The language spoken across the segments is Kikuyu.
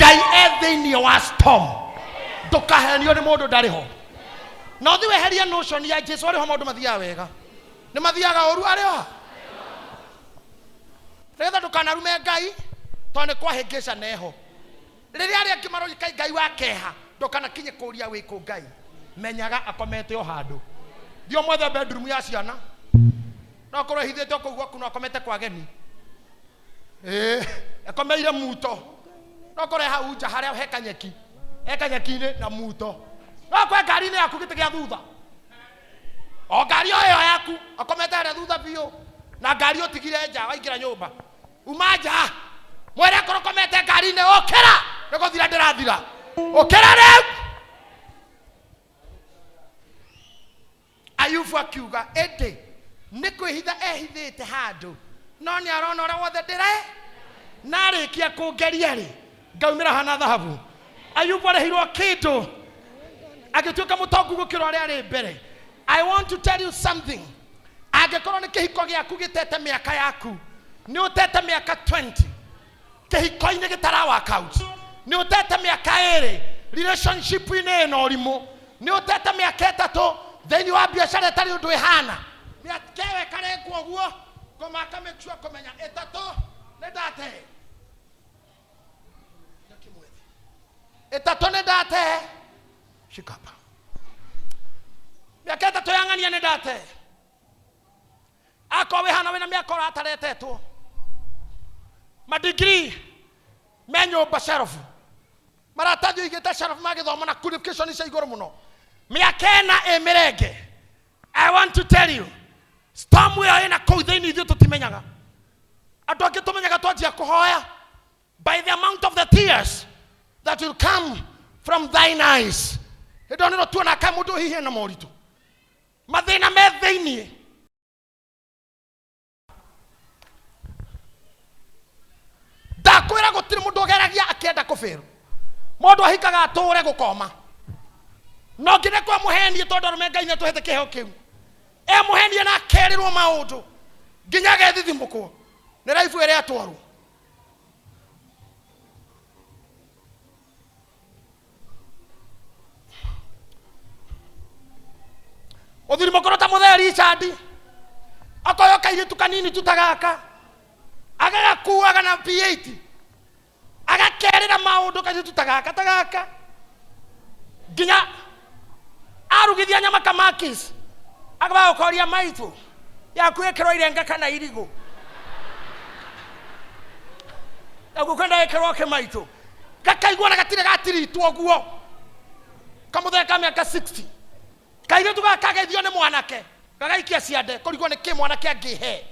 Ngai e thĩinĩ wa storm. Ndũkahenio nĩ mũndũ ndarĩ ho. Na ũthiĩ weherie notion ya Jesu arĩ ho maũndũ mathiaga wega. Nĩ mathiaga ũru arĩ ho. Nĩgetha ndũkanarume Ngai tondũ nĩ kwahĩngĩca neho. Rĩrĩa arĩa angĩ maroria kaĩ Ngai wa keha, ndũkanakinye kũria wĩ kũ Ngai. Menyaga akomete o handũ. Thiĩ ũmwethe bedroom ya ciana. No akorwo ehithĩte o kũu gwaku no akomete kwa ageni. Ĩĩ, akomeire muto. No akorwo e hau nja harĩa he kanyeki. He kanyeki-inĩ na muto. No akorwo e ngari-inĩ yaku gĩtĩ gĩa thutha. O ngari o ĩyo yaku, akomete harĩa thutha biũ. Na ngari ũtigire nja waingĩra nyũmba. Uma nja. Mwĩre akorwo ũkomete ngari-inĩ, ũkĩra. Nĩ gũthira ndĩrathira. Ũkĩra rĩu. Ayubu akiuga, ĩndĩ nĩ kwĩhitha ehithĩte handũ, no nĩ arona ũrĩa wothe ndĩre na arĩkia kũngeria-rĩ, ngaumĩra hana thahabu. Ayubu arĩhirwo kĩndũ agĩtuĩka mũtongu gũkĩra ũrĩa arĩ mbere. I want to tell you something. Angĩkorwo nĩ kĩhiko gĩaku gĩtete mĩaka yaku, nĩ ũtete mĩaka 20 kĩhiko-inĩ gĩtara work out, nĩ ũtete mĩaka ĩrĩ relationship-inĩ ĩna ũrimũ, nĩ ũtete mĩaka ĩtatũ thĩinĩ wa biacara ĩtarĩ ũndũ ĩhana, mĩaka ĩyo ĩkarengwo ũguo kũmaka make sure kũmenya ĩtatũ nĩ ndate, ĩtatũ nĩ ndate, shika hapa, mĩaka ĩtatũ ya ng'ania nĩ ndate. Akorwo wĩ hana wĩna mĩaka ũrataretetwo madigiri me nyũmba shelf, maratathi ũigĩte shelf ma gĩthomo na qualification cia igũrũ mũno, mĩaka ĩna ĩ mĩrenge. I want to tell you, storm ĩyo ĩna kũu thĩinĩ ithuĩ tũtimenyaga. Andũ angĩ tũmenyaga twanjia kũhoya, by the amount of the tears that will come from thine eyes. Hĩndĩ ĩyo nĩrĩo tuona kaĩ mũndũ hihi ena moritũ, mathĩna me thĩinĩ. Ndakwĩra gũtirĩ mũndũ ũgeragia akĩenda kũbĩrwo. Mũndũ ahikaga atũre gũkoma. No nginya kwa mũhenie tondũ arũme Ngai nĩatũhete kĩheo kĩu. Emũhenie na akerĩrwo maũndũ nginya agethithimũkwo nĩ raibu ĩrĩa atwarwo. Mũthuri mũkũrũ ta mũthee Richard akoyo kairĩtu kanini tu ta gaka, agagakuaga na V8, agakerĩra maũndũ kairĩtu ta gaka ta gaka, nginya arugithia nyama kamakis, agagũkoria maitũ yaku ĩkĩrwo irenga kana irigũ, yaku kwenda ĩkĩrwo kĩ maitũ, gakaigua na gatirĩ gatiritwo ũguo. Kamũthee ka mĩaka 60, kairĩtu gaka kageithio nĩ mwanake, gagaikia ciande kũrigwo nĩ kĩ mwanake angĩhe,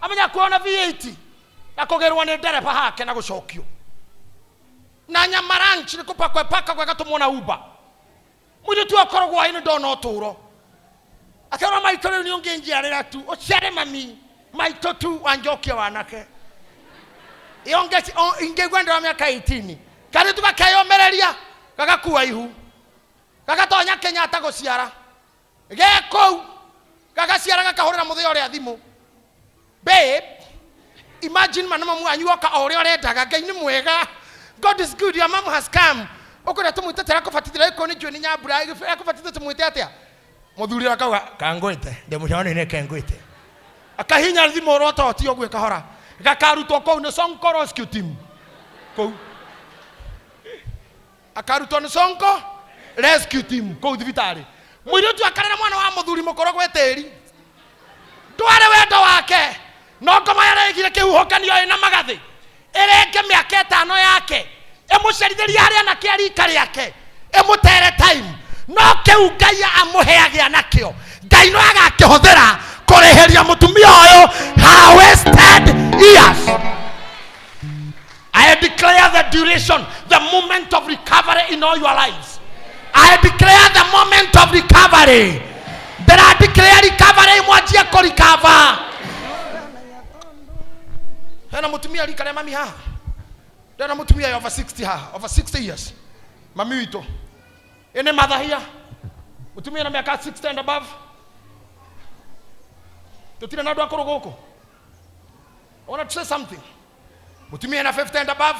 amenya kuona V8 na kũgĩrwo nĩ ndereba hake na gũcokio na nyama ranch nĩ kũpakwo ĩpakagwo ĩgatũmwo na Uber. Mũirĩtu akoragwo aĩ nĩ ndona ũtũũro, akĩrora maitũ rĩu nĩ ũngĩnjiarĩra tu ũciare mami maitũ tu wanjokia wanake ingĩigua ndĩ wa mĩaka 18. Kairĩtu gakeyũmĩrĩria gagakua ihu gagatonya Kenyatta gũciara, ge kũu gagaciara gakahũrĩra mũthĩa ũrĩa thimũ, babe, imagine mana mamu wanyu oka o ũrĩa ũrendaga. Ngai nĩ mwega, God is good, your mom has come. Ũkwenda tũmwĩte atĩa akũbatithĩra ĩkũ? Nĩ njũĩ nĩ nyambura akũbatithĩra, tũmwĩte atĩa? Mũthuri akauga kangwĩte ndĩ mũcemanio-inĩ kengwĩte, akahinya thimũ ũrototi ũguo kahora, gakarutwo kũu nĩ Sonko Rescue Team kũu, akarutwo nĩ Sonko Rescue Team kũu thibitarĩ. Mũirĩtu akarera mwana wa mũthuri mũkũrũ gwĩ tĩri, ndwarĩ wendo wake, no ngoma yaregire kĩhuhũkanio ĩna magathĩ ĩrenge mĩaka ĩtano yake, ĩmũcerithĩrie harĩa anake a rika rĩake, ĩmũtere time. No kĩu Ngai amũheagĩa nakĩo, Ngai no agakĩhũthĩra kũrĩhĩria mũtumia ũyũ her wasted years. I declare the duration, the moment of recovery in all your lives. I declare the moment of recovery. Ndĩra declare recovery, mwanjie kũ recover. Hena mũtumia rika rĩa mami haha. Ndĩrona mũtumia over 60 haha, over 60 years. Mami witũ. Ĩnĩ mathahia. Mũtumia na mĩaka 60 and above. Tũtirĩ na andũ akũrũ gũkũ. I want to say something. Mũtumia na 50 and above.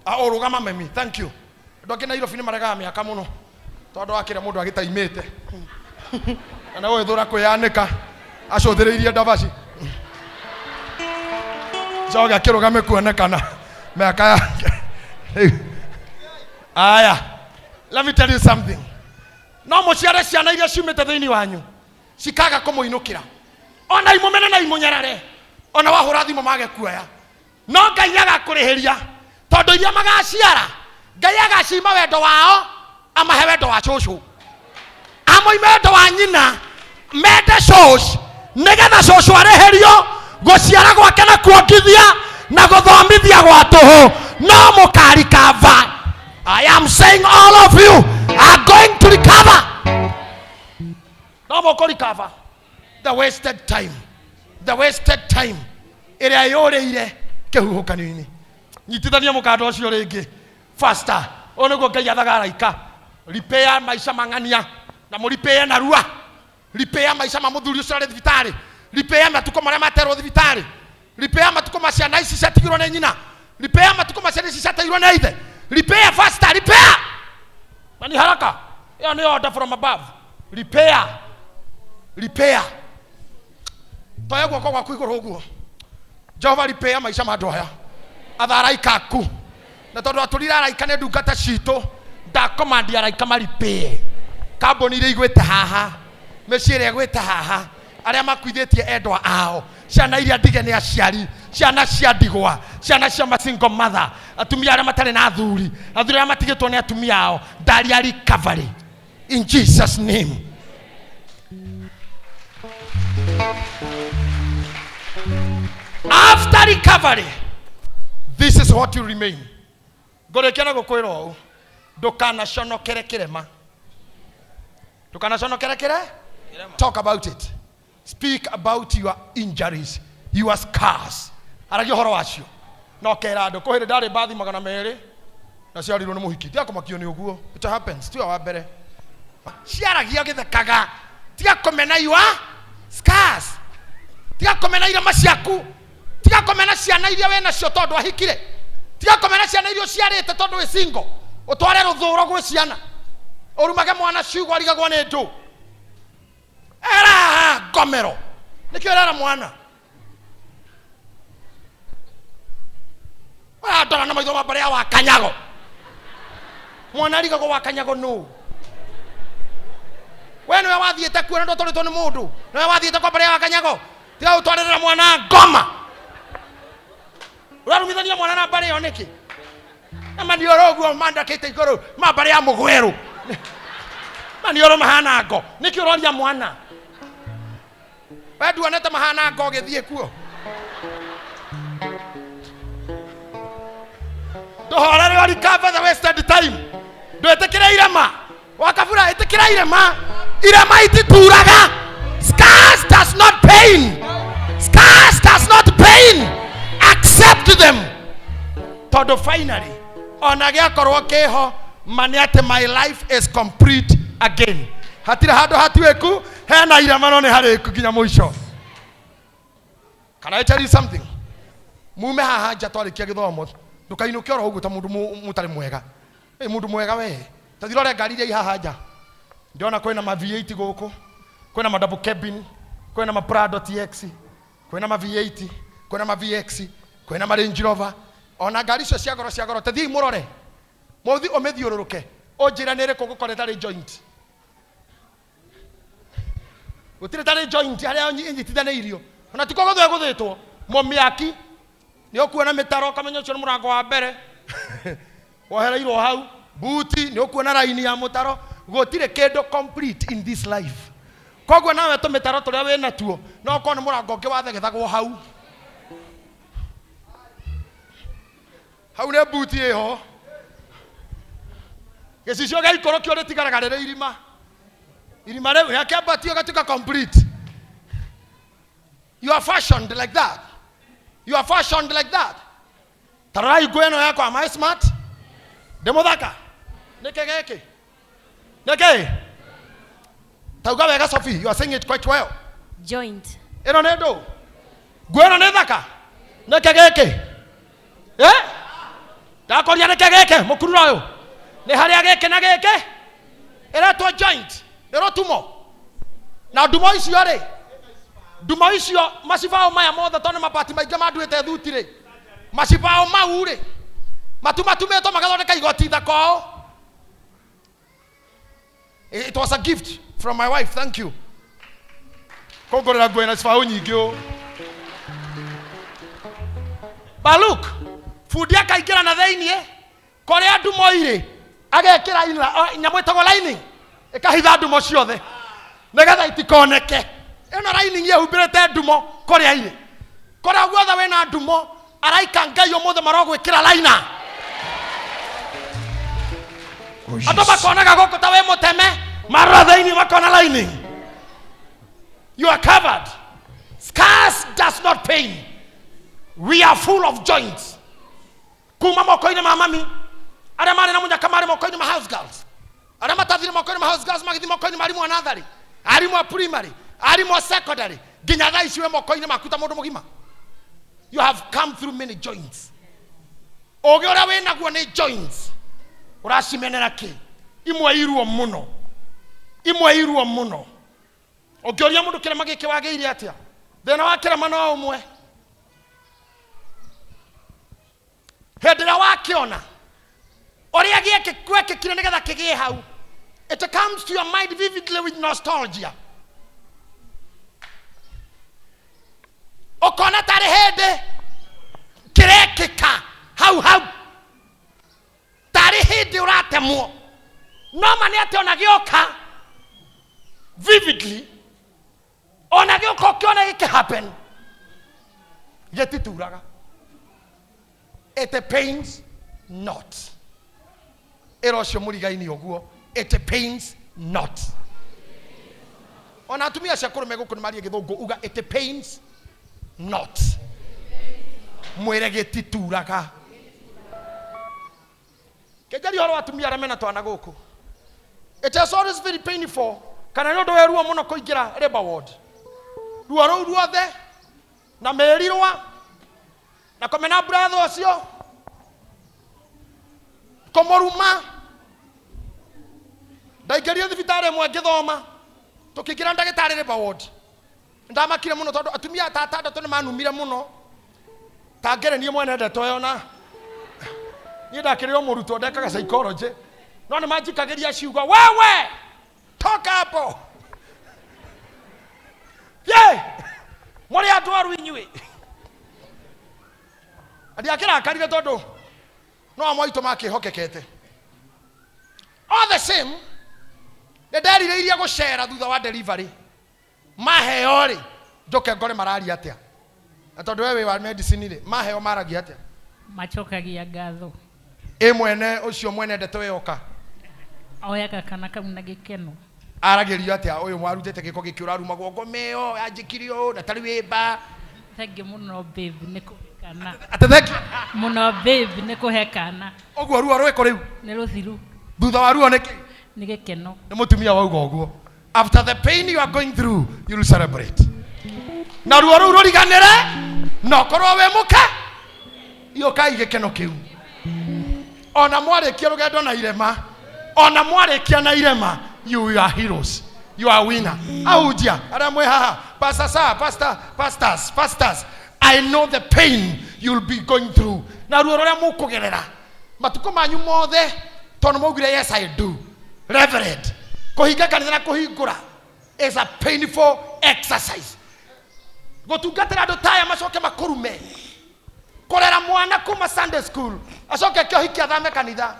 Ah, ũrũgama memi, thank you. Andũ angĩ Nairobi nĩ maregaga mĩaka mũno tondũ wa kĩrĩa mũndũ agĩtaimĩte kana gũgĩthũra kwĩyanĩka acũthĩrĩirie ndabaci coge akĩrũgame kuonekana mĩaka yake. Rĩu, aya, let me tell you something. No mũciare ciana iria ciumĩte thĩinĩ wanyu cikaga kũmũinũkĩra, ona imũmene na imũnyarare, ona wahũra thimũ mage kuoya, no Ngai nĩagakũrĩhĩria, tondũ iria magaciara Ngai agacima wendo wao amahe wendo wa cũcũ, amoime wendo wa nyina mende cũc, nĩgetha cũcũ arĩhĩrio gũciara gwake na kuongithia na gũthomithia gwa tũhũ. No mũkarikava. I am saying all of you are going to recover. No mũkũrikava the wasted time, the wasted time ĩrĩa yũrĩire kĩhuhũkanio-inĩ. Nyitithania mũkanda ũcio rĩngĩ faster. Ũyũ nĩguo Ngai athaga araika, repair maica mang'ania na mũripĩe narua. Repair maica ma mũthuri ũcio arĩ thibitarĩ, repair matukũ marĩa materwo thibitarĩ, repair matukũ ma ciana ici ciatigirwo nĩ nyina, repair matukũ ma ciana ici ciateirwo nĩ ithe. Repair faster, repair na ni haraka. Ĩyo nĩ order from above. Repair, repair. Toya guoko gwaku igũrũ ũguo. Jehova, repair maica ma andũ aya. Atha araika aku, na tondũ atũrire araika nĩ ndungata citũ, ndakomandi araika maripĩe kambuni iria igwĩte haha, mĩciĩ ĩrĩa ĩgwĩte haha, arĩa makuithĩtie endwa ao, ciana iria ndige nĩ aciari, ciana cia ndigwa, ciana cia masingle mother, atumia arĩa matarĩ na athuri, athuri arĩa matigĩtwo nĩ atumia ao. Ndaria recovery in Jesus name. After recovery, this is what you remain. Ngũrĩkia na gũkwĩra ũũ, ndũkanaconokere kĩrema, ndũkanaconokere kĩre. Talk about it, speak about your injuries, your scars. Aragia ũhoro wacio no kera andũ kũhĩrĩ ndarĩ mbathi 200 na ciarirwo nĩ mũhiki. Tiga kũmakio nĩ ũguo, it happens. Tiwe wa mbere. Ciaragia gĩthekaga. Tiga kũmena your scars, tiga kũmena irema ciaku, tiga kũmena ciana iria wĩ nacio tondũ ahikire, tiga kũmena ciana iria ũciarĩte tondũ wĩ single. Ũtware rũthũro gwĩ ciana, ũrumage mwana ciugo arigagwo nĩ ndũ era ngomero. Nĩkĩo ĩrera mwana ũrandora na maitho ma mbarĩ ya wakanyago. Mwana arigagwo wakanyago nũ. We nĩwe wathiĩte kuo na ndwatwarĩtwo nĩ mũndũ, nĩwe wathiĩte kwa mbarĩ ya wakanyago. Tiga gũtwarĩrĩra mwana ngoma. Ũrarumithania mwana na mbarĩ ĩyo nĩkĩ? Na manioro ũguo mandakĩte igũrũ ma mbarĩ ya mũgwerũ, manioro mahana ngo. Nĩkĩ ũroria mwana? We nduonete mahana ngo ũgĩthiĩ kuo? Ndũhorere o recover the wasted time. Ndwĩtĩkĩre irema wakabura, ĩtĩkĩra irema. Irema itituraga. Scars does not pain, scars does not pain. Accept them, tondũ finally ona gĩakorwo kĩho ma nĩ atĩ my life is complete again. Hatirĩ handũ hatuĩku hena irema, no nĩ harĩku nginya mũico. Can I tell you something? Mume haha nja twarĩkia gĩthomo, ndũkainũke oro ũguo ta mũndũ mũtarĩ mwega. Ĩ mũndũ mwega we, ta thirore ngari iria i haha nja. Ndĩrona kwĩna ma V8 gũkũ, kwĩna ma double cabin, kwĩna ma Prado TX, kwĩna ma V8, kwĩna ma VX, kwĩna ma Range Rover. Ona ngari icio cia goro cia goro, ta thiĩi mũrore. Mũthi ũmĩthiũrũrũke, ũnjĩre nĩ ĩrĩkũ ũgũkora ĩtarĩ joint. Gũtirĩ tarĩ joint harĩa ĩnyitithanĩirio, ona ti kũgũthwo ĩgũthĩtwo. Mũmĩaki nĩ ũkuona mĩtaro ũkamenya ũcio nĩ mũrango wa mbere wohereirwo hau. Buti nĩ ũkuona raini ya mũtaro. Gũtirĩ kĩndũ complete in this life. Koguo nawe tũmĩtaro tũrĩa wĩ natuo no ũkorwo nĩ mũrango ũngĩ wathegethagwo hau hau nĩ buti ĩho. Gĩcicio gĩa ikũrũkio rĩtigaraga rĩrĩ irima, irima rĩu rĩakĩambatio gatuĩka complete. You are fashioned like that, you are fashioned like that. Ta rorai nguo ĩno yakwa. Am I smart? Ndĩ mũthaka? Nĩkĩ gĩkĩ nĩkĩ? Tauga wega, Sophie, you are saying it quite well. Joint. Ĩno nĩ ndũ nguo ĩno nĩ thaka. Nĩkĩ gĩkĩ? Eh? Ndakoria nĩkĩ gĩkĩ mũkurura ũyũ nĩ harĩa gĩkĩ na gĩkĩ ĩretwo joint, nĩ rũtumo. Na ndumo icio rĩ, ndumo icio macibaũ maya mothe tondũ nĩ mabati maingĩ manduĩte thuti rĩ, macibaũ mau rĩ matumatumĩtwo magathondeka igoti thaka ũũ. It was a gift from my wife, thank you. Kũngũrĩra nguo ĩna cibaũ nyingĩ ũũ. But look, bundi akaingĩra na thĩiniĩ kũrĩa ndumo irĩ agekĩra nyamũ ĩtagwo lining ĩkahitha ndumo ciothe nĩgetha itikoneke. Ĩno lining ĩhumbĩrĩte ndumo kũrĩa irĩ. Kũrĩa guothe wĩna ndumo, araika Ngai ũmũthĩ marogwĩkĩra laina. Oh, Andũ yes. makonaga gũkũ ta wĩ mũteme, marora thĩinĩ makona lining. You are covered. Scars does not pain. We are full of joints. Kuma moko-inĩ ma mami, arĩa marĩ na mũnyaka marĩ moko-inĩ ma house girls, arĩa matathire moko-inĩ ma house girls magĩthiĩ moko-inĩ ma arimũ a natharĩ, arimũ a primary, arimũ a secondary, nginya thaa ici wĩ moko-inĩ maku ta mũndũ mũgima. You have come through many joints. Ũgĩ ũrĩa wĩ naguo nĩ joints. Ũracimenera kĩ? Imwe iruo mũno, imwe iruo mũno. Ũngĩũria mũndũ kĩrema gĩkĩ wagĩire atĩa, thĩna wa kĩrema no ũmwe. Hĩndĩ ĩrĩa wakĩona ũrĩa gwekĩkire nĩgetha kĩgĩe hau, it comes to your mind vividly with nostalgia. Ũkona tarĩ hĩndĩ kĩrekĩka hau hau, tarĩ hĩndĩ ũratemwo. No ma nĩ atĩ ona gĩoka vividly, ona gĩũka ũkĩona gĩkĩ happen, gĩtituraga. It pains not. Ĩra ũcio mũrigaini ũguo, it pains not. Ona atumia acio akũrũ me gũkũ nĩ marie gĩthũngũ, uga it pains not. Mwĩre gĩtituraga. Kĩnjaria ũhoro wa atumia arĩa mena twana gũkũ. It is always very painful, kana nĩ ũndũ wĩ ruo mũno kũingĩra labor ward. Ruo rũu ruothe na mĩrirwa na kũmena brother ũcio, kũmũruma. Ndaingĩrire thibitarĩ ĩmwe ngĩthoma, tũkĩingĩra ndagĩtarĩ labor ward. Ndamakire mũno tondũ atumia ta atandatũ nĩ manumire mũno. Ta ngere niĩ mwene ndeto ĩyo, na niĩ ndakĩrĩ o mũrutwo ndekaga psychology, no nĩ manjikagĩria ciugo, wewe toka hapo, ye mũrĩ andũ aru inyuĩ. Ndiakĩrakarire tondũ no amwe aitũ makĩhokekete. All the same, nĩ nderirĩirie gũcera thutha wa delivery. Maheo rĩ, njoke ngore mararia atĩa? Na tondũ we wĩ wa medicine rĩ, maheo maragia atĩa? Macokagia ngatho. Ĩ mwene ũcio mwene ndeto ĩyo oka? Oyaga kana kau na gĩkeno. Aragĩrio atĩa ũyũ warutĩte gĩko gĩkĩ ũrarumagwo ngoma ĩyo yanjĩkire ũũ na tarĩ wĩmba? Thank you mũno babe nĩ kũhe kana. Atĩ thank you mũno babe nĩ kũhe kana. Ũguo ruo rwĩkũ rĩu? Nĩ rũthiru. Thutha wa ruo nĩ kĩ? Nĩ gĩkeno. Nĩ mũtumia wauga ũguo. After the pain you are going through, you will celebrate. Na ruo rũu rũriganĩre, na ũkorwo wĩ mũke, iyũkai gĩkeno kĩu. Ona mwarĩkia rũgendo na irema, ona mwarĩkia na irema, you are heroes. You are winner. Ahunjia, arĩa mwĩ haha, pastor sir, pastor, pastors, pastors, I know the pain you'll be going through. Na ruo rũrĩa mũkũgerera matukũ manyu mothe, tondũ mwaugire yes I do. Reverend, kũhinga kanitha na kũhingũra is a painful exercise. Gũtungatĩra andũ taya macoke makũrume, kũrera mwana kuma Sunday school acoke kĩohiki athame kanitha,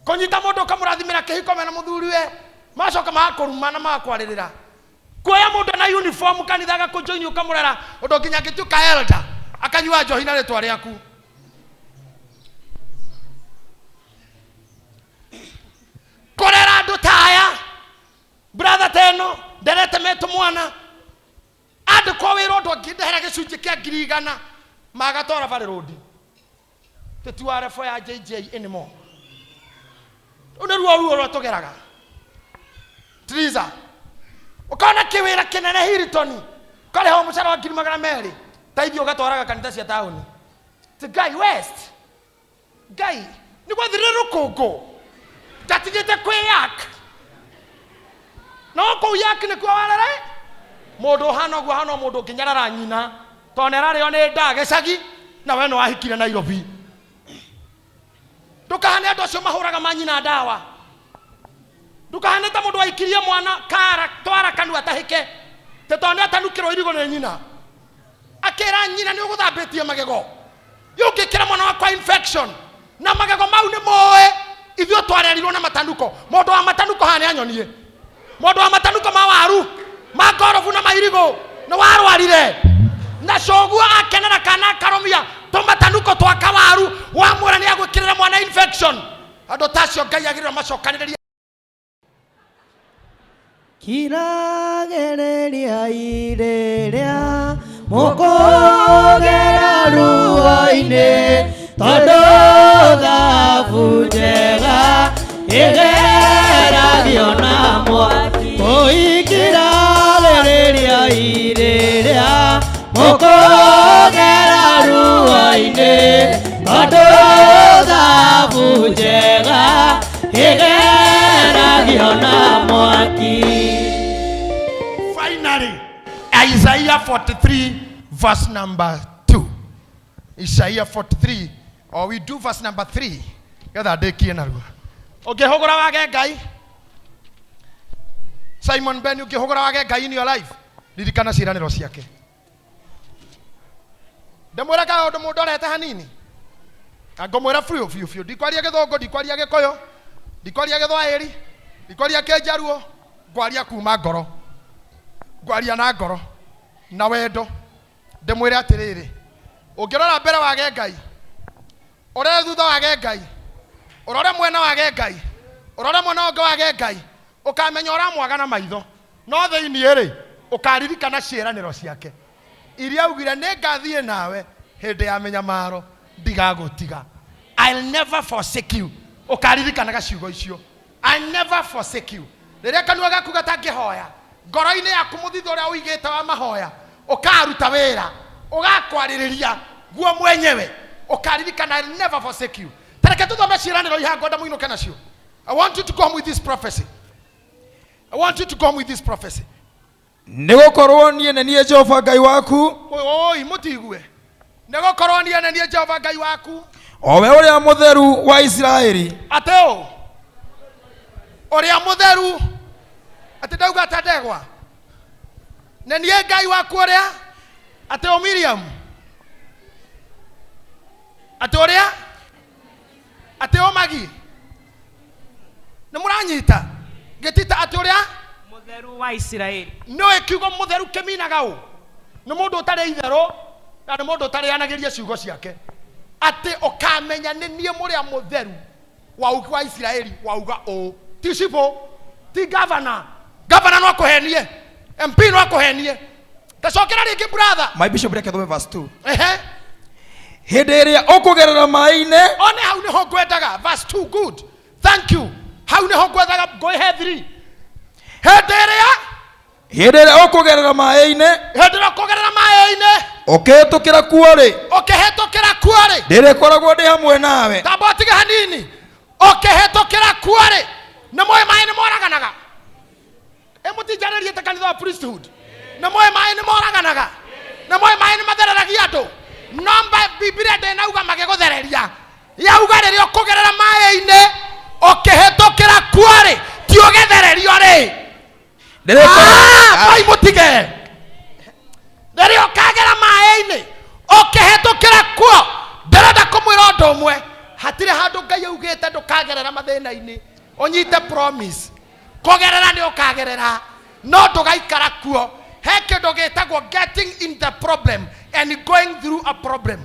kũnyita mũndũ ũkamũrathimĩra kĩhiko mena mũthuriwe, macoka magakũruma na magakwarĩrĩra, kuoya mũndũ na uniform kanitha agakũjoini ũkamũrera ũndũ nginya angĩtuĩka elder akanyua njohi na rĩtwa rĩaku. Kũrera andũ ta aya, brother teno nderete metũ mwana andĩkwo wĩra ũndũ angĩndehera gĩcunjĩ kĩa ngiri igana magatwara Valley Road, tũtiware for ya JJ anymore. Rũu nĩ ruo ruo rũrĩa tũgeraga. Triza, ũkona kĩwĩra kĩnene Hilton, ũkarĩhwo mũcara wa ngiri magana merĩ, ta ithuĩ ũgatwaraga kanitha cia taũni. Ti Ngai West, Ngai nĩ gwathirire rũkũngũ, ndatigĩte kwĩ yak no kũu yak nĩkuo warere mũndũ ũhana ũguo, hana mũndũ ũngĩnyarara nyina tondũ nĩararĩo nĩ ndaa gĩcagi na we nĩ wahikire Nairobi. Ndũkahane andũ acio mahũraga manyina ndawa, ndũkahane ta mũndũ waikirie mwana kara twara kanua atahĩke tĩ tondũ nĩ atanukĩrwo irigũ nĩ nyina, akĩra nyina nĩ ũgũthambĩtie magego, yũngĩkĩra mwana wakwa infection na magego mau nĩ moĩ ithuĩ twarerirwo na matanuko. Mũndũ wa matanuko haha nĩ anyonie, mũndũ wa matanuko ma waru ma ngorobu na mairigũ nĩ warwarire na coguo akenera kana akarũmia tũmatanuko twa kawaru, wamwĩra nĩ agwĩkĩrĩra mwana infection. Andũ ta acio Ngai agĩrĩirwo macokanĩrĩrie. Kiragĩrĩria rĩrĩa mũkũgera ruo-inĩ, tondũ thabu njega ĩgeragio na mwaki. Kũingĩragĩrĩria rĩrĩa mũkũgera ruo-inĩ, tondũ thabu njega ĩgeragio na mwaki. Finally, Isaiah 43 verse number 2. Isaiah 43, or we do verse number 3. Getha ndĩkie narua. Ũngĩhũgũra wage Ngai, Simon Ben, ũngĩhũgũra wage Ngai in your life, ririkana ciĩranĩro ciake. Ndĩmwĩre kaũndũ mũndũ arete hanini, na ngũmwĩra biũ biũ biũ, ndikwaria gĩthũngũ, ndikwaria gĩkũyũ, ndikwaria gĩthwaĩri, ndikwaria kĩnjaruo, ngwaria kuma ngoro, ngwaria na ngoro na wendo. Ndĩmwĩre atĩrĩrĩ, ũngĩrora mbere wage Ngai, ũrore thutha wage Ngai, ũrore mwena wage Ngai, ũrore mwena ũngĩ wage Ngai, ũkamenya ũramwaga na maitho, no thĩinĩ rĩ ũkaririkana ciĩranĩro ciake iria augire nĩ ngathiĩ nawe hĩndĩ ya mĩnyamaro, ndigagũtiga. I'll never forsake you. Ũkaririkanaga ciugo icio, I'll never forsake you. Rĩrĩa kanua gaku gatangĩhoya, ngoro-inĩ yaku mũthithũ ũrĩa ũigĩte wa mahoya ũkaruta wĩra, ũgakwarĩrĩria guo mwenyewe, ũkaririkana I'll never forsake you. Tareke tũthome ciĩranĩro iha ngwenda mũinũke nacio. I want you to go home with this prophecy. I want you to go home with this prophecy. Nĩ gũkorwo niĩ nĩ niĩ Jehova Ngai waku, Oi, mũtigue. Nĩ gũkorwo niĩ nĩ niĩ Jehova Ngai waku, o we ũrĩa mũtheru wa Isiraeli. Atĩ ũ ũrĩa mũtheru, atĩ ndauga ta ndegwa, nĩ niĩ Ngai waku ũrĩa, atĩ ũ Miriam, atĩ ũrĩa, atĩ ũ Magi, nĩ mũranyita gĩtita, atĩ ũrĩa mũtheru wa Isiraeli. Nĩũĩ kiugo mũtheru kĩminaga ũ? Nĩ mũndũ ũtarĩ itherũ na nĩ mũndũ ũtarĩanagĩria ciugo ciake. Atĩ ũkamenya nĩ niĩ mũrĩa mũtheru wa Isiraeli wauga ũũ, ti cibũ, ti gavana. Gavana no akũhenie, MP no akũhenie. Tacokera rĩngĩ, brother. My bishop, reke thome verse 2. Ehe. Hĩndĩ ĩrĩa ũkũgerera maĩ-inĩ, one hau nĩho ngwendaga. Verse 2, good, thank you. Hau nĩho ngwendaga, ngũĩhe 3. Hĩndĩ ĩrĩa, hĩndĩ ĩrĩa ũkũgerera maĩ-inĩ, hĩndĩ ĩrĩa ũkũgerera maĩ-inĩ, ũkĩhĩtũkĩra kuo rĩ, ũkĩhĩtũkĩra kuo rĩ, ndĩrĩkoragwo ndĩ hamwe nawe. Tamba ũtige hanini. Ũkĩhĩtũkĩra kuo rĩ, nĩ moĩ maĩ nĩ moraganaga. Ĩ mũtinjarĩrie ta kanitha wa priesthood, nĩ moĩ maĩ nĩ moraganaga, nĩ moĩ maĩ nĩ mathereragia andũ. No Bibilia ndĩnauga magĩgũthereria, yauga rĩrĩa ũkũgerera maĩ-inĩ ũkĩhĩtũkĩra kuo rĩ, ti ũgĩthererio rĩ. Ndĩrĩkoragwo Oi, mũtige. Rĩrĩa ũkagera maĩ-inĩ ũkĩhĩtũkĩra kuo, ndĩrenda kũmwĩra ũndũ ũmwe, hatirĩ handũ Ngai augĩte ndũkagerera mathĩna-inĩ. Ũnyite promise, kũgerera nĩ ũkagerera, no ndũgaikara kuo. He kĩndũ gĩtagwo getting in the problem and going through a problem.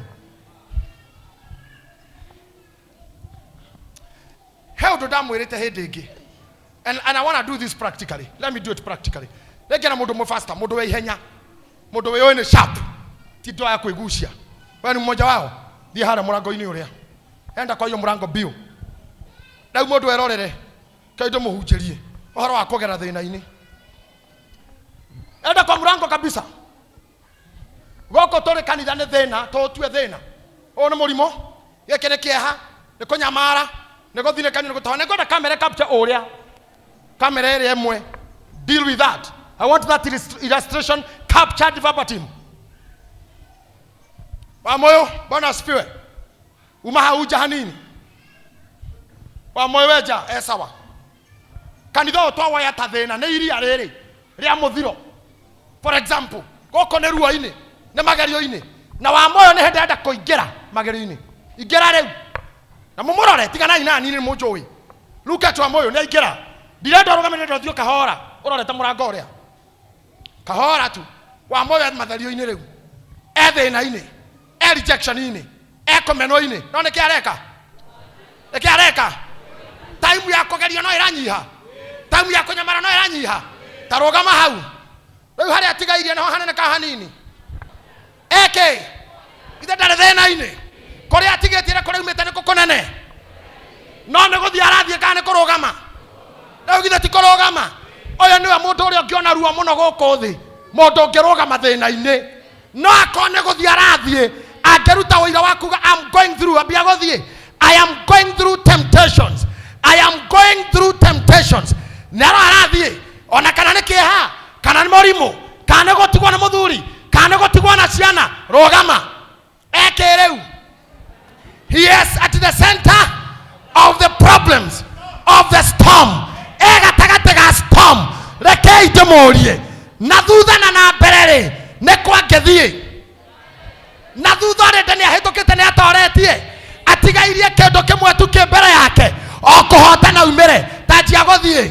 He ũndũ ndamwĩrĩte hĩndĩ ĩngĩ, and I want to do this practically. Let me do it practically. Rĩngĩ na mũndũ ũmwe faster, mũndũ wĩ ihenya, mũndũ wĩũĩ nĩ sharp, ti ndũ aya kwĩgucia. We ni mmoja wao. Thiĩ harĩa mũrango-inĩ ũrĩa enda kwa hiyo mũrango biũ. Rĩu mũndũ erorere kai ndĩmũhunjĩrie ũhoro wa kũgera thĩna-inĩ. Enda kwa mũrango kabisa. Gũkũ tũrĩ kanitha nĩ thĩna, tũũtue thĩna. Ũyũ nĩ mũrimũ, gĩkĩ nĩ kĩeha, nĩ kũnyamara, nĩ gũthinĩkanio, nĩ gũtoha. Nĩ ngwenda kamera capture ũrĩa kamera ĩrĩa ĩmwe. Deal with that. I want that illustration captured verbatim. Wamoyo, Bwana asifiwe. Uma hau nja hanini. Wamoyo wenja e sawa. Kanitha ũyũ twawoya ta thĩna nĩ iria rĩrĩ rĩa mũthiro. For example, gũkũ nĩ ruo-inĩ, nĩ magerio-inĩ. Na Wamoyo nĩ hĩndĩ arenda kũingĩra magerio-inĩ. Ingĩra rĩu. Na mũmũrore, tiganai na niĩ nĩ mũnjũĩ. Look at Wamoyo nĩ aingĩra. Ndirenda ũrũgame, ndĩrenda ũthiĩ kahora ũrorete mũrango ũrĩa. Kahora tu. Wamoyo e matherio-inĩ rĩu. E thĩna-inĩ, e rejection-inĩ, e kũmenwo-inĩ. No nĩkĩ areka? Nĩkĩ areka? Time ya kũgerio no ĩranyiha. Time ya kũnyamara no ĩranyiha. Ta rũgama hau. Rĩu harĩa atigairie nĩho hanene ka hanini. Eke. Ithe ndarĩ thĩna-inĩ. Kũrĩa atigĩtie na kũrĩa aumĩte nĩkũ kũnene. No nĩ gũthiĩ arathiĩ kana nĩ kũrũgama? Rĩu githĩ ti kũrũgama? Ũyũ nĩwe mũndũ ũrĩa ũngĩona ruo mũno gũkũ thĩ. Mũndũ ũngĩrũgama thĩna-inĩ. No akorwo nĩ gũthiĩ arathiĩ, angĩruta ũira wa kuga I'm going through, ambia gũthiĩ. I am going through temptations. I am going through temptations. Nĩ aro arathiĩ, ona kana nĩ kĩeha, kana nĩ mũrimũ, kana nĩ gũtigwo nĩ mũthuri, kana nĩ gũtigwo na ciana, rũgama. Eke rĩu. He is at the center of the problems of the storm. E gatagatĩ ga storm. Rekei ndĩmũrie, na thutha na na mbere rĩ, nĩ kwangĩthiĩ? Na thutha rĩ, nĩ ahĩtũkĩte, nĩ atoretie, atigairie kĩndũ kĩmwe tu kĩ mbere yake, o kũhotana umĩre. Ta njia gũthiĩ.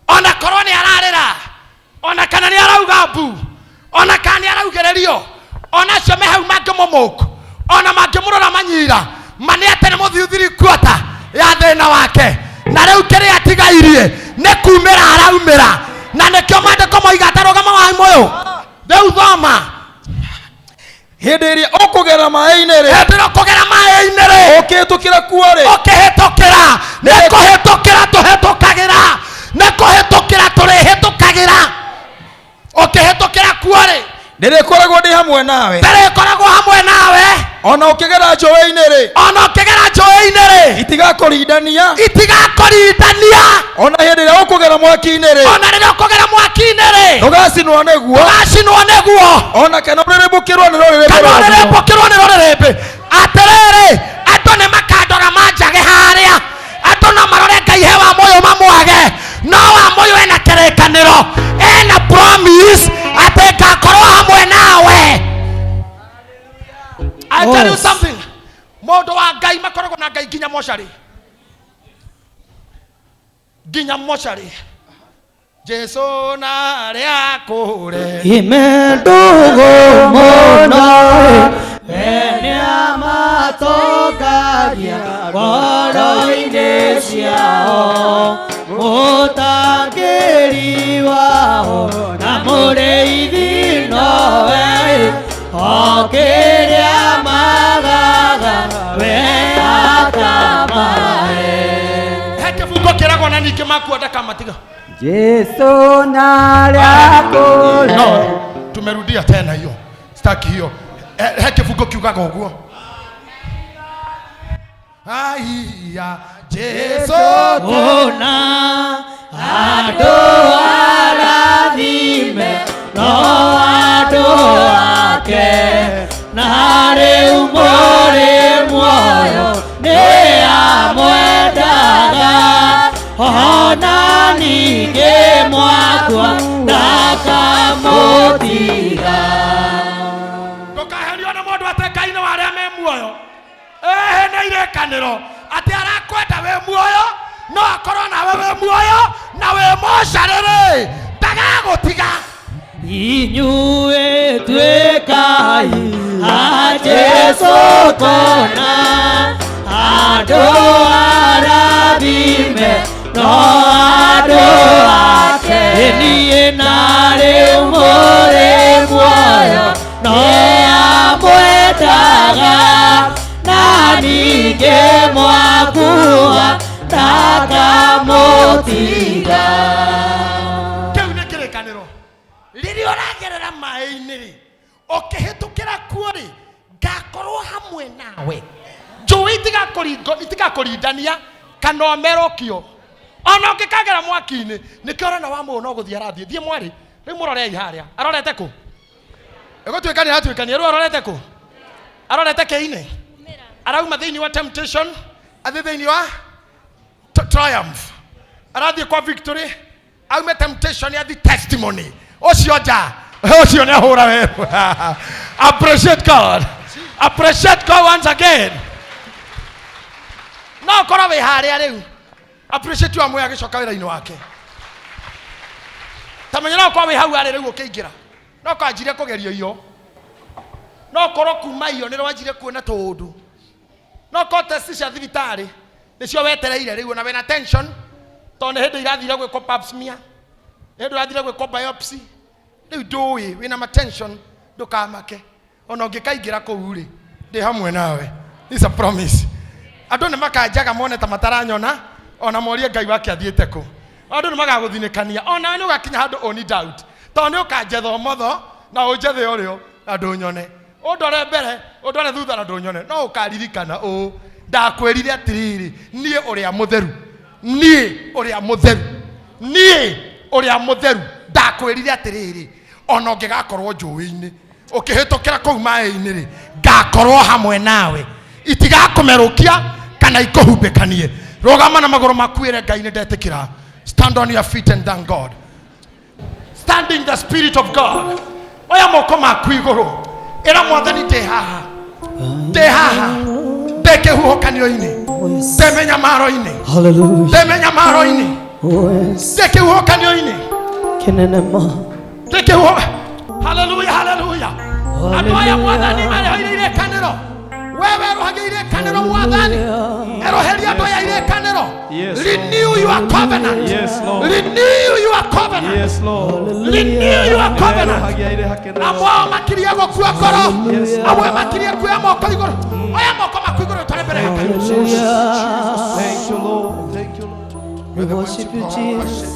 Ona korwo nĩ ararĩra, ona kana nĩ arauga mbu, ona kana nĩ araugĩrĩrio, ona acio me hau mangĩmũmũku, ona mangĩmũrora manyira, ma nĩ atĩ nĩ mũthiu thirikuota ya thĩna wake. Na rĩu kĩrĩa atigairie nĩ kumĩra araumĩra. Na nĩkĩo maandĩko moiga atarũgama wa moyo. Rĩu thoma. Hĩndĩ ĩrĩa ũkũgera maĩ-inĩ rĩ, Hĩndĩ ĩrĩa ũkũgera maĩ-inĩ rĩ, ũkĩhĩtũkĩra kuo rĩ, ũkĩhĩtũkĩra, nĩ kũhĩtũkĩra tũhĩtũkagĩra, nĩ kũhĩtũkĩra tũrĩhĩtũkagĩra. Ũkĩhĩtũkĩra kuo rĩ, ndĩrĩkoragwo ndĩ hamwe nawe. Ndĩrĩkoragwo hamwe nawe. Ona ũkĩgera njũĩ-inĩ rĩ, Ona ũkĩgera njũĩ-inĩ rĩ, itigakũrindania. Itigakũrindania. Ona hĩndĩ ĩrĩa ũkũgera mwaki-inĩ rĩ, Ona rĩrĩa ũkũgera mwaki-inĩ rĩ, ndũgacinwo nĩguo. Ndũgacinwo nĩguo. Ona kana ũrĩrĩmbũkĩrwo nĩ rũrĩrĩmbĩ Kana rwaguo. ũrĩrĩmbũkĩrwo nĩ rũrĩrĩmbĩ. Atĩrĩrĩ, andũ nĩ makandora manjage harĩa, andũ no marore Ngai he wa moyo mamwage, no wa moyo ena kĩrĩkanĩro, ena promise atĩ ngakorwo hamwe nawe. I tell you something, mũndũ wa Ngai makoragwo na Ngai nginya mocarĩ, nginya mocarĩ. Jesu na arĩa akũre Ime ndugu mũno, we nĩamatongagia ngoro-inĩ ciao, mũtangĩri wao na mũrĩithi nowe, o kĩrĩa magaga we akamahe. He kĩbungo kĩragwo na ningĩ makua ndakamatiga. Jesu na arĩa akũre. No, tumerudia tena hiyo. Sitaki hiyo. He kĩbungo kiugaga ũguo. Aiya, Jesu Ona andũ arathime no andũ ake, na rĩu mũrĩ muoyo nĩ amwendaga, ona ningĩ mwakwa ndakamũtiga. Ndũkaherio nĩ mũndũ atĩ Ngai nĩ wa arĩa me muoyo. Ehe, nĩ irĩkanĩro atĩ arakwenda wĩ muoyo, no akorwo nawe wĩ muoyo na wĩ mocarĩ-rĩ, ndagagũtiga. Inyuĩ tuĩkai a Jesu kũna, andũ arathime no andũ ake, niĩ na rĩu mũrĩ muoyo no amwendaga, na ningĩ mwakua ndakamũtiga. Kĩu nĩ kĩrĩkanĩro. Rĩrĩa ũragerera maĩ-inĩ rĩ, ũkĩhĩtũkĩra kuo rĩ, Ngakorwo hamwe nawe. Njũĩ itigakũrindania kana ũmerũkio. Ona ũngĩkagera mwaki-inĩ, nĩkĩo ũrona wa mũũ no gũthiĩ arathiĩ. Thiĩ mwarĩ, rĩu mũrorei harĩa. Arorete kũ? Ĩgũtuĩkania aratuĩkania, rĩu arorete kũ? Arorete kĩinĩ? Arauma thĩinĩ wa temptation, athiĩ thĩinĩ wa triumph. Arathiĩ kwa victory, aume temptation athiĩ testimony. Ũcio nja, ũcio nĩ ahũra werũ. Appreciate God. Appreciate God once again. No ũkorwo wĩ harĩa rĩu. Appreciate wa mwĩ agĩcoka wĩra-inĩ wake. Ta menya no ũkorwo wĩ hau arĩ rĩu ũkĩingĩra. No ũkorwo anjirie kũgerio iyo. No ũkorwo kuma iyo nĩ rwanjire kuona tũũndũ. No ũkorwo test cia thibitarĩ nĩcio wetereire rĩu ona wĩna tension tondũ nĩ hĩndĩ irathire gwĩkwo pap smear, nĩ hĩndĩ ũrathire gwĩkwo biopsy. Rĩu ndũĩ wĩna ma tension, ndũkamake. Ona ũngĩkaingĩra kũu rĩ, ndĩ hamwe nawe. It's a promise. Andũ nĩ makanjaga mone ta mataranyona, ona morie Ngai wake athiĩte kũ. Andũ nĩ magagũthinĩkania, ona we nĩ ũgakinya handũ oni doubt. Tondũ nĩ ũkanjetha ũmotho na ũnjethe ũrĩo na ndũnyone. Ũndore mbere, ũndore thutha na ndũnyone. No ũkaririkana ũũ, ndakwĩrire atĩrĩrĩ, niĩ ũrĩa mũtheru, niĩ ũrĩa mũtheru, niĩ ũrĩa mũtheru, ndakwĩrire atĩrĩrĩ, ona ũngĩgakorwo njũĩ-inĩ, ũkĩhĩtũkĩra kũu maĩ-inĩ rĩ, ngakorwo hamwe nawe. Itigakũmerũkia kana ikũhumbĩkanie. Rũgama na magũrũ maku wĩre Ngai nĩ ndetĩkĩra. Stand on your feet and thank God. Stand in the spirit of God. Oya moko maku igũrũ. Ĩra Mwathani ndĩ haha. Ndĩ haha. Ndĩ kĩhuhũkanio-inĩ. Ndĩ mĩnyamaro-inĩ. Hallelujah. Ndĩ mĩnyamaro-inĩ. Oh, yes. Ndĩ kĩhuhũkanio-inĩ. Kenenema. Ndĩ kĩhuhũ. Hallelujah, hallelujah. Andũ aya Mwathani marehoire irĩkanĩro. We werũhagia irĩkanĩro Mwathani. Eroheria andũ aya irĩkanĩro. Yes, Renew your covenant. Yes, Lord. Renew your covenant. Yes, Lord. Renew your covenant. Nĩerohagia irĩhakenero. Amwe ao makirie gũkua ngoro. Yes. Amwe makirie kuoya moko igũrũ. Oya moko maku igũrũ ũtware mbere ya Ngai. Thank you, Lord. Thank you, Lord. We worship you, Jesus.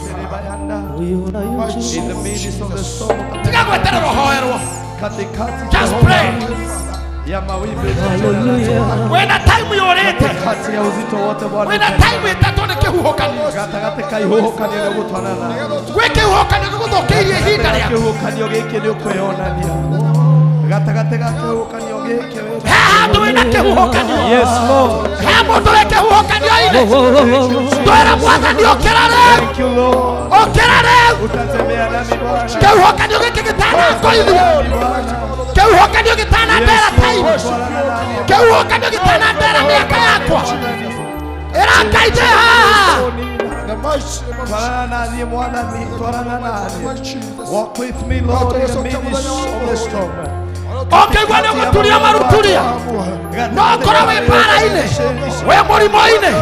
We honor you, Jesus. In the midst of the storm, Tiga gweterera ũhoerwo. katikati Just Jehova, pray. ya mawimbi Hallelujah. Wĩna time yũrĩte. kati ya uzito wote Bwana, Wĩna time ĩtatũ nĩ kĩhuhũkanio. gatagatĩ ka ihuhũkanio nĩ ũgũtwarana Gwĩ kĩhuhũkanio gĩgũthũkĩirie ihinda rĩaku. kĩhuhũkanio gĩkĩ nĩ ũkwĩyonania gatagatĩ ga kĩhuhũkanio gĩkĩ wĩ- He handũ wĩna kĩhuhũkanio. Yes, Lord. He mũndũ wĩ kĩhuhũkanio-inĩ. Twĩra Mwathani ũkĩra rĩu. Thank you, Lord. Ũkĩra rĩu. Utatembea nami Bwana. Kĩhuhũkanio gĩkĩ gĩtanangoithia. Kĩhuhũkanio gĩtanandera time. Kĩhuhũkanio gĩtanandera mĩaka yakwa. Ĩra Ngai ndĩ haha. Twarana naniĩ Mwathani, twarana naniĩ. Walk with me, Lord, in the midst of the storm. Ũngĩigua nĩ ũgũturia maruturia. No ũkorwo wĩ mbara-inĩ, wĩ mũrimũ-inĩ,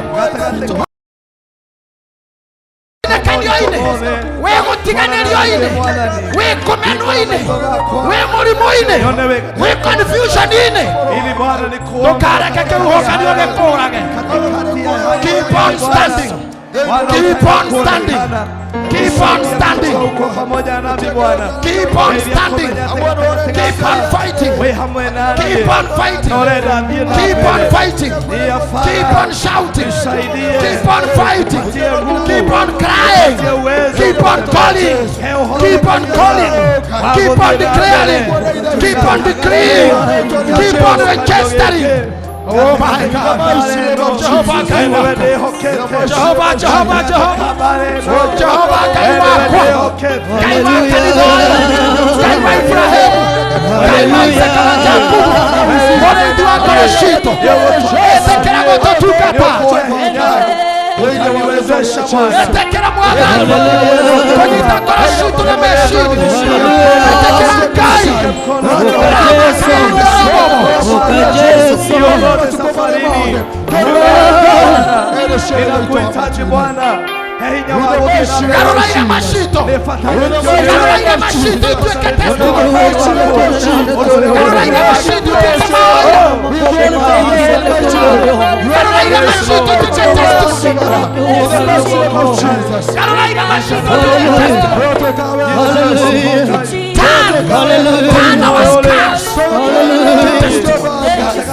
Gatagatĩ kanio-inĩ, wĩ gũtiganĩrio-inĩ, wĩ kũmenwo-inĩ, wĩ mũrimũ-inĩ, wĩ confusion-inĩ. ili Bwana nikuone Ndũkareke kĩhuhũkanio gĩkũũrage. katikati ya haya Keep on standing. Keep on standing. Keep on standing. Uko pamoja nami Bwana. Keep on standing. Keep on fighting. Wĩ hamwe nami. Keep on fighting. Norenda thiĩ na Keep on mbere. fighting. Keep on shouting. Keep on fighting. Keep on crying. Keep on calling. Keep on calling. Keep on declaring. Keep on decreeing. Keep on registering. Oh my God. Jehovah Ngai wakwa. Jehovah, Jehovah, Jehovah. Jehovah Ngai wakwa. Ngai wa kanitha ũyũ. Ngai wa Ibrahimu. Ngai wa Isaka na Jakubu. Mũrĩithi wa ngoro citũ. Ĩtĩkĩra gũtũtungata. Niwezesha Bwana. Ĩtĩkĩra Mwathani kũnyita ngoro citũ na meciria. Ĩtĩkĩra Ngai. Niongoze safarini. Ninakuhitaji Bwana. Hinya wa Garũra irema citũ. Garũra irema citũ ituĩke testimony. Garũra irema citũ ituĩke mahoya. Garũra irema citũ ituĩke testimony. Garũra irema citũ ituĩke testimony. Turn, turn our scars to testimony.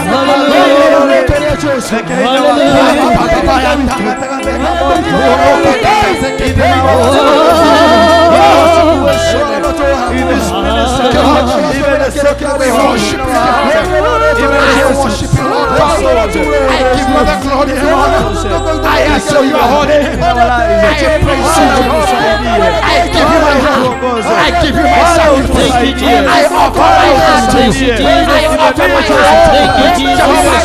Reke hinya waku gatagatĩ ka moritũ In this ministry, even the second we worship you. I worship you, Lord. I give you the glory and honor. I adore your holy name. I praise you. I give you my heart. I give you my sacrifice. I offer my heart to you. I offer my heart.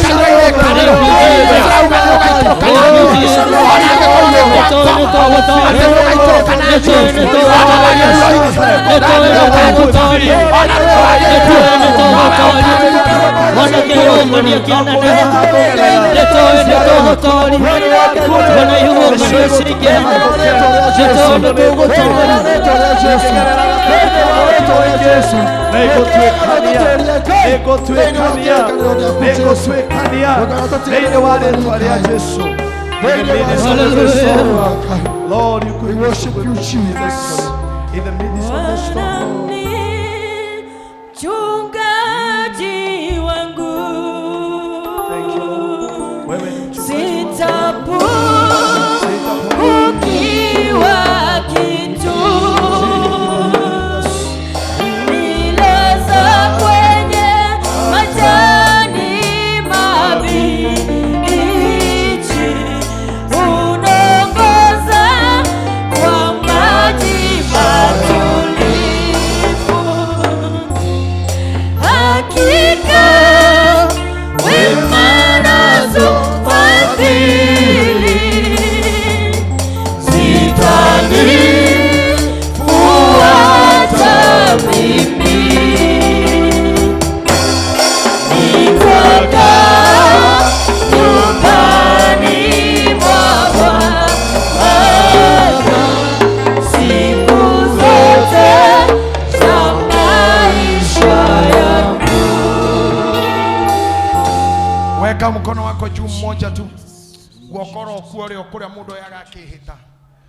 Jehovah, Lord, you could worship you, Jesus, in the midst of the storm. Mchungaji wangu, Thank you, Lord. Wewe ni mchungaji wangu. Sitapungukiwa kitu, nilaza kwenye majani mabichi, unaongoza kwa maji matulivu. Hakika wema nazo fadhili zitanifuata mimi, nitakaa nyumbani mwa Bwana siku zote za maisha yangu. Weka mkono wako juu mmoja tu, guokoro kuo ri kuria mundu oyaga akihita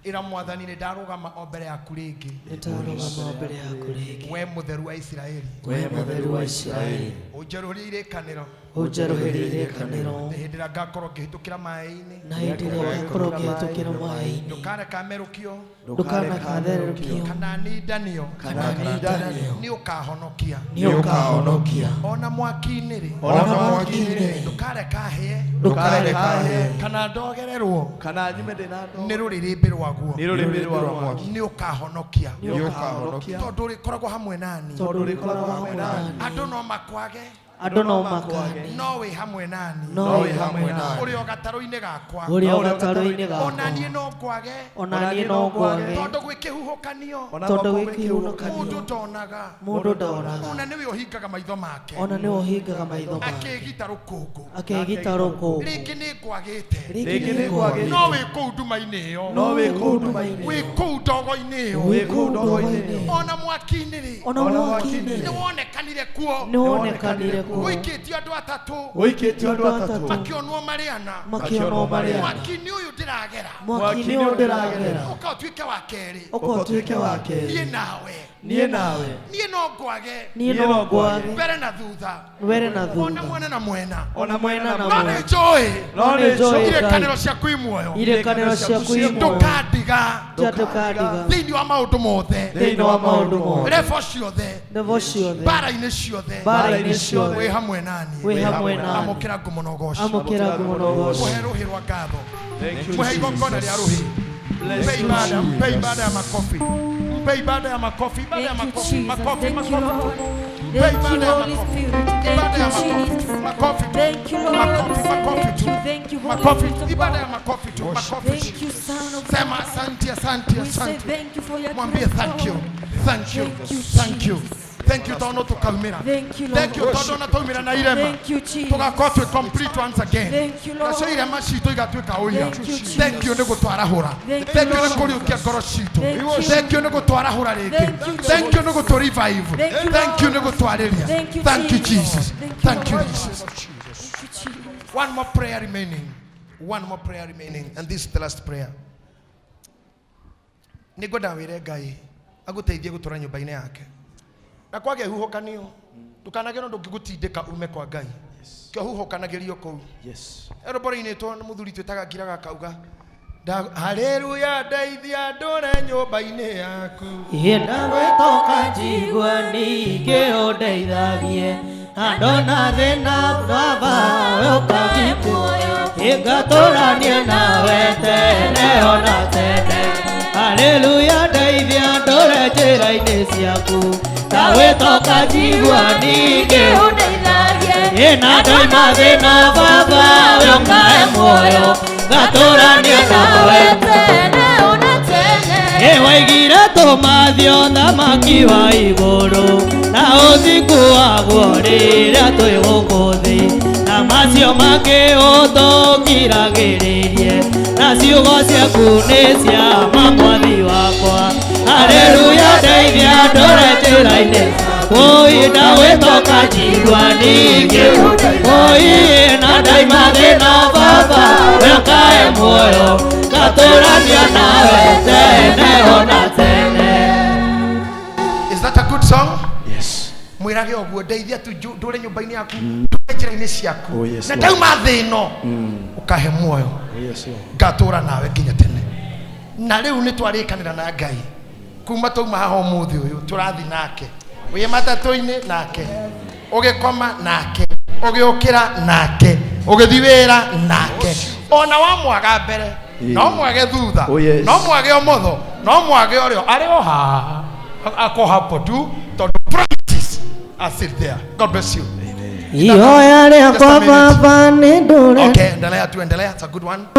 ira Mwathani ni ndarugama o mbere yaku ringi, Nĩndarũgama mbere yaku rĩngĩ. We Mutheru wa Isiraeli, We Mũtheru wa Isiraeli, unjerurie irikaniro ũnjerũhĩrie irĩkanĩro, na hĩndĩ ĩrĩa ngakorwo ngĩhĩtũkĩra maĩ-inĩ, na hĩndĩ ĩrĩa ngakorwo ngĩhĩtũkĩra maĩ-inĩ, ndũkareka merũkio ndũkanakatherũkio kana nindanio, kana nindanio, nĩ ũkahonokia nĩ ũkahonokia. Ona mwaki-inĩ rĩ, Ona mwaki-inĩ. Ndũkareka hĩe Ndũkareka hĩe kana ndogererwo Kana nyume ndĩ na ndogo. Nĩ rũrĩrĩmbĩ rwaguo, Nĩ rũrĩmĩ rwa mwaki. Nĩ ũkahonokia, Nĩ ũkahonokia. Tondũ ũrĩkoragwo hamwe nani, Tondũ ũrĩkoragwo hamwe nani. Andũ no makwage, Andũ no makane, no wĩ hamwe nani, no wĩ hamwe nani. Ũrĩ o gatarũ-inĩ gakwa, Ũrĩ o gatarũ-inĩ gakwa. Ona niĩ no ngwage, Ona niĩ no ngwage. Tondũ gwĩ kĩhuhũkanio, Tondũ gwĩ kĩhuhũkanio. Mũndũ ndonaga, Mũndũ ndonaga. Ona nĩwe ũhingaga maitho make, Ona nĩwe ũhingaga maitho make. Akĩgita rũkũngũ, Akĩgita rũkũngũ. Rĩngĩ nĩ ngwagĩte, Rĩngĩ nĩ ngwagĩte. No wĩ kũu nduma-inĩ ĩyo, No wĩ kũu nduma-inĩ. Wĩ kũu ndogo-inĩ ĩyo, Wĩ kũu ndogo-inĩ ĩyo. Ona mwaki-inĩ rĩ, Ona mwaki-inĩ rĩ. Nĩ wonekanire kuo, Nĩ wonekanire kuo. Gũikĩtio andũ atatũ, Gũikĩtio andũ atatũ. Makĩonwo marĩ ana, Makĩonwo marĩ ana. Mwaki-inĩ ũyũ ndĩragera, Mwaki-inĩ ũyũ ndĩragera. Ũka ũtuĩke wa kerĩ, Ũka ũtuĩke wa kerĩ. Niĩ nawe, Niĩ nawe. Niĩ no ngwage, Niĩ no ngwage. Mbere na thutha, Mbere na thutha. Ona mwena na mwena, Ona mwena na No mwena. nĩ njũĩ, No nĩ njũĩ. Irĩkanĩro ciaku i muoyo, Irĩkanĩro ciaku i muoyo. Ndũkandiga, Ndũkandiga. Thĩinĩ wa maũndũ mothe, Thĩinĩ wa maũndũ mothe. Revo ciothe, Revo ciothe. Mbara-inĩ ciothe, Mbara-inĩ ciothe. Wĩ hamwe nani, Wĩ hamwe nani. Amũkĩra ngumo na ũgoci, Amũkĩra ngumo na ũgoci. Mũhe rũhĩ rwa ngatho, Thank you, Mũhe Jesus. igongona rĩa rũhĩ. Mpe ibada, mpe ibada ya makofi, mpe ibada ya makofi, ibada ya Thank you, makofi, Jesus. makofi, Thank you, makofi. Lord. Mpe Thank you, ibada ya Holy makofi, Spirit. Thank ibada ya you, makofi, Jesus. makofi, Thank you, Lord. makofi, makofi Thank tu, you, thank you, Holy makofi, Spirit of ibada ya God. makofi tu, makofi. Thank you, Son of Sema God. asante, asante, We say asante. thank you for your Mwambie grace, thank you, Lord. thank you, Thank you, thank you. Jesus. Thank you tondũ tũkaumĩra. Thank you, Lord. Thank you tondũ ona twaumĩra na irema. Thank you, Jesus. Tũgakorwo twĩ complete once again. Thank you, Lord. Nacio irema citũ igatuĩka ũira. Thank you, Jesus. Thank you nĩ gũtwarahũra. Thank you, Thank you nĩ Lord. kũriũkia ngoro citũ. Thank you. Thank you nĩ gũtwarahũra rĩngĩ. Thank you, Thank you nĩ gũtũ revive. Thank you, Thank you Lord. nĩ gũtwarĩria. Thank you, Thank you, Jesus. Jesus. Thank you, Thank you, Lord. Jesus. Thank you, Jesus. One more prayer remaining. One more prayer remaining. And this is the last prayer. Nĩ ngwenda wĩre Ngai agũteithie gũtũra nyũmba-inĩ yake. Na kwagĩa huhũkanio, ndũkanagĩe na ũndũ ũngĩgũtindĩka ume kwa Ngai. Kĩhuhũkanagĩrio kũu. Yes. Rwĩmbo rũinĩtwo nĩ mũthuri twĩtaga ngiraga akauga haleluya ndeithia ndũre nyũmba-inĩ yaku. Ndagwĩtoka njigua ningĩ ũndeithagie na ndona thĩna baba ũkangitĩra ngatũranie nawe tene ona tene. Haleluya ndeithia ndũre njĩra-inĩ ciaku ndagwĩtoka njigua ningĩ Ũndeithagie na ndoima thĩna baba ũkahe muoyo ngatũrania nawe tene ona tene. Waigire tũmathio thamaki wa igũrũ na ũthingu waguo rĩrĩa twĩ gũkũ thĩ na macio mangĩ ũtũkiragĩrĩrie na ciugo ciaku nĩ cia ma mwathi wakwa. Haleluya ndeithia ndũre njĩra-inĩ oi ndagwĩtoka njigua ningĩ oi na ndaima thĩna baba ũkae muoyo ngatũrania nawe tene ona tene. Is that a good song? Yes. Mwĩrage ũguo ndeithia tu ndũre nyũmba-inĩ yaku ndũre njĩra-inĩ ciaku Oh, yes, na Lord. ndauma thĩ ĩno ũkahe muoyo Oh, yes, Lord. ngatũra nawe nginya tene. Na rĩu nĩ twarĩkanĩra na Ngai kuma twauma haha ũmũthĩ ũyũ tũrathi nake wĩ matatũ-inĩ nake ũgĩkoma nake ũgĩũkĩra nake ũgĩthiĩ wĩra nake ona wamwaga mbere no mwage thutha Oh, yes. no mwage ũmotho no mwage ũrĩo arĩ o haha ako hapo tu tondũ promises are still there. God bless you. Ihoya Just a rĩakwa minute. baba nĩ ndũre Okay, endelea tu, endelea. It's a good one.